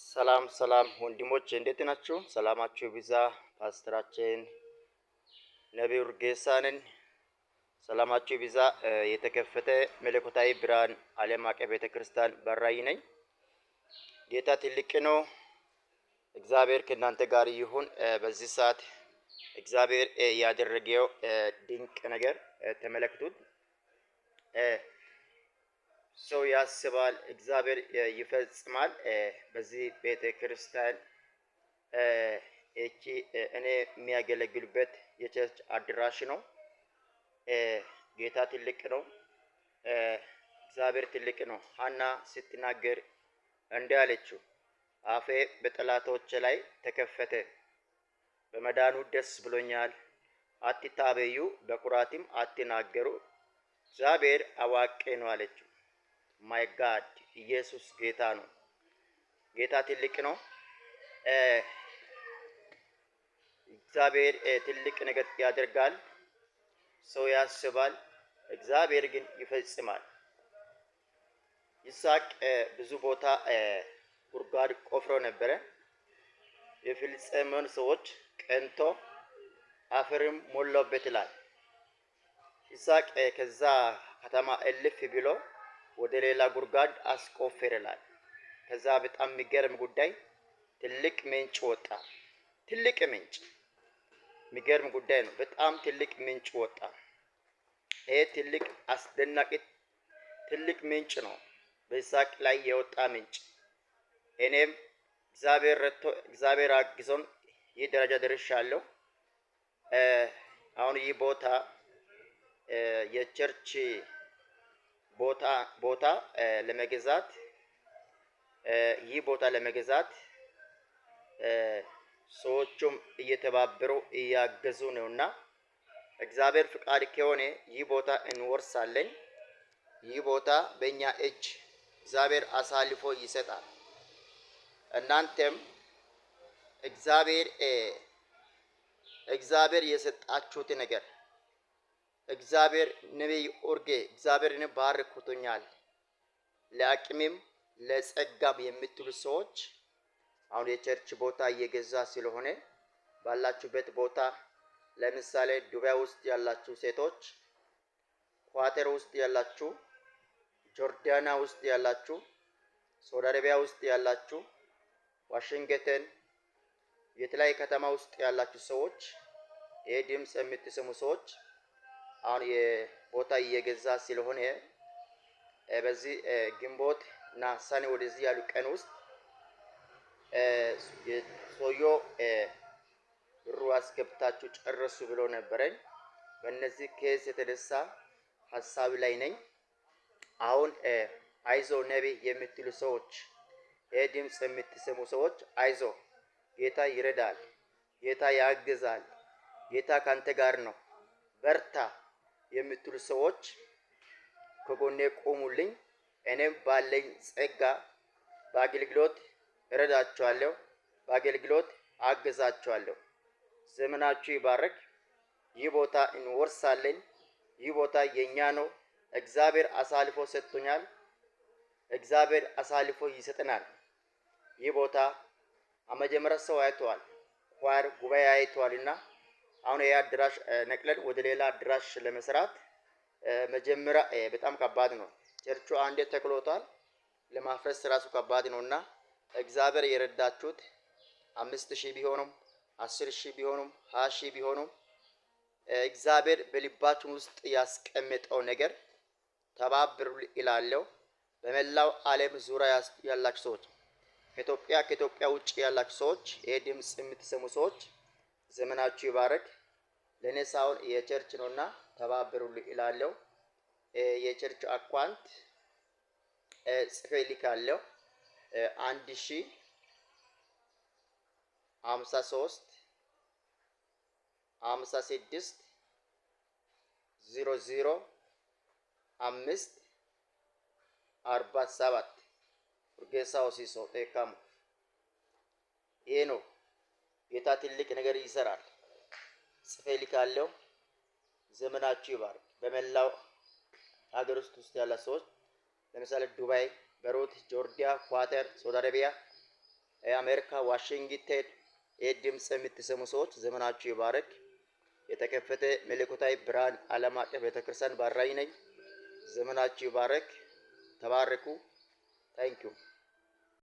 ሰላም ሰላም ወንድሞች እንዴት ናችሁ? ሰላማችሁ ይብዛ። ፓስተራችን ነቢዩ ኡርጌሳ ነኝ። ሰላማችሁ ይብዛ። የተከፈተ መለኮታዊ ብርሃን ዓለም አቀፍ ቤተክርስቲያን በራይ ነኝ። ጌታ ትልቅ ነው። እግዚአብሔር ከእናንተ ጋር ይሁን። በዚህ ሰዓት እግዚአብሔር ያደረገው ድንቅ ነገር ተመለክቱት። ሰው ያስባል፣ እግዚአብሔር ይፈጽማል። በዚህ ቤተ ክርስቲያን እቺ እኔ የሚያገለግልበት የ church አዳራሽ ነው። ጌታ ትልቅ ነው። እግዚአብሔር ትልቅ ነው። ሀና ስትናገር እንዲህ አለችው፣ አፌ በጠላቶች ላይ ተከፈተ፣ በመዳኑ ደስ ብሎኛል። አትታበዩ፣ በኩራትም አትናገሩ፣ እግዚአብሔር አዋቂ ነው አለችው። My God፣ ኢየሱስ ጌታ ነው። ጌታ ትልቅ ነው። እግዚአብሔር ትልቅ ነገር ያደርጋል። ሰው ያስባል፣ እግዚአብሔር ግን ይፈጽማል። ይስሐቅ ብዙ ቦታ ጉድጓድ ቆፍሮ ነበረ። የፍልስጤምን ሰዎች ቀንቶ አፈርም ሞላበት ይላል። ይስሐቅ ከዛ ከተማ እልፍ ብሎ ወደ ሌላ ጉድጓድ አስቆፍር ይላል። ከዛ በጣም የሚገርም ጉዳይ ትልቅ ምንጭ ወጣ። ትልቅ ምንጭ፣ የሚገርም ጉዳይ ነው። በጣም ትልቅ ምንጭ ወጣ። ይሄ ትልቅ አስደናቂ ትልቅ ምንጭ ነው። በይስሐቅ ላይ የወጣ ምንጭ። እኔም እግዚአብሔር ረድቶ፣ እግዚአብሔር አግዞን ይህ ደረጃ ደርሻለሁ። አሁን ይህ ቦታ የ church ቦታ ለመግዛት፣ ይህ ቦታ ለመግዛት ሰዎቹም እየተባበሩ እያገዙ ነውና እግዚአብሔር ፍቃድ ከሆነ ይህ ቦታ እንወርሳለን። ይህ ቦታ በእኛ እጅ እግዚአብሔር አሳልፎ ይሰጣል። እናንተም እግዚአብሔር የሰጣችሁት ነገር፣ እግዚአብሔር ነቢይ ኡርጌ እግዚአብሔርን ባርኮቶኛል፣ ለአቅሜም ለጸጋም የምትሉ ሰዎች አሁን የ church ቦታ እየገዛ ስለሆነ ባላችሁበት ቦታ፣ ለምሳሌ ዱባይ ውስጥ ያላችሁ ሴቶች፣ ኳተር ውስጥ ያላችሁ፣ ጆርዳና ውስጥ ያላችሁ፣ ሳውዲ አረቢያ ውስጥ ያላችሁ፣ ዋሽንግተን የተለያየ ከተማ ውስጥ ያላችሁ ሰዎች፣ ይህ ድምፅ የምትሰሙ ሰዎች አሁን የቦታ እየገዛ ስለሆነ በዚህ ግንቦት እና ሰኔ ወደዚህ ያሉ ቀን ውስጥ ሰውዬው ብሩ አስገብታችሁ ጨርሱ ብሎ ነበረኝ። በእነዚህ case የተነሳ ሀሳብ ላይ ነኝ። አሁን አይዞ ነቢ የምትሉ ሰዎች፣ ይህ ድምፅ የምትሰሙ ሰዎች አይዞ፣ ጌታ ይረዳል፣ ጌታ ያግዛል፣ ጌታ ካንተ ጋር ነው፣ በርታ የምትሉ ሰዎች ከጎኔ ቆሙልኝ። እኔም ባለኝ ጸጋ በአገልግሎት እረዳችኋለሁ፣ በአገልግሎት አግዛችኋለሁ። ዘመናችሁ ይባረክ። ይህ ቦታ እንወርሳለን። ይህ ቦታ የኛ ነው። እግዚአብሔር አሳልፎ ሰጥቶኛል። እግዚአብሔር አሳልፎ ይሰጠናል። ይህ ቦታ መጀመሪያ ሰው አይተዋል፣ choir ጉባኤ አይተዋል እና አሁን ይህ አዳራሽ ነቅለን ወደ ሌላ አዳራሽ ለመስራት መጀመሪያ በጣም ከባድ ነው። ቸርቹ አንዴ ተክሎታል፣ ለማፍረስ ራሱ ከባድ ነው እና እግዚአብሔር የረዳችሁት 5,000 ቢሆኑም፣ 10,000 ቢሆኑም፣ 20,000 ቢሆኑም እግዚአብሔር በልባችን ውስጥ ያስቀመጠው ነገር ተባብሩ ይላለው። በመላው ዓለም ዙሪያ ያላችሁ ሰዎች፣ ከኢትዮጵያ፣ ከኢትዮጵያ ውጭ ያላችሁ ሰዎች፣ ይሄ ድምፅ የምትሰሙ ሰዎች ዘመናችሁ ይባረክ። ለእኔ ሳይሆን የ church ነውና ተባብሩ ይላለው። የ church account ጽፌ ልካለሁ። 1053 56 00 5 47 ኡርጌሳ ሆሲሶ ጤካሙ። ይሄ ነው። ጌታ ትልቅ ነገር ይሰራል። ጽፌ ልካለሁ። ዘመናችሁ ይባርክ። በመላው ሀገር ውስጥ ያለ ሰዎች ለምሳሌ ዱባይ፣ በሩት፣ ጆርዲያ፣ ኳተር፣ ሳውዲ አረቢያ አሜሪካ ዋሽንግተን ይህ ድምፅ የምትሰሙ ሰዎች ዘመናችሁ ይባረክ። የተከፈተ መለኮታዊ ብርሃን ዓለም አቀፍ ቤተክርስቲያን ባራኝ ነኝ። ዘመናችሁ ይባረክ። ተባረኩ። Thank you.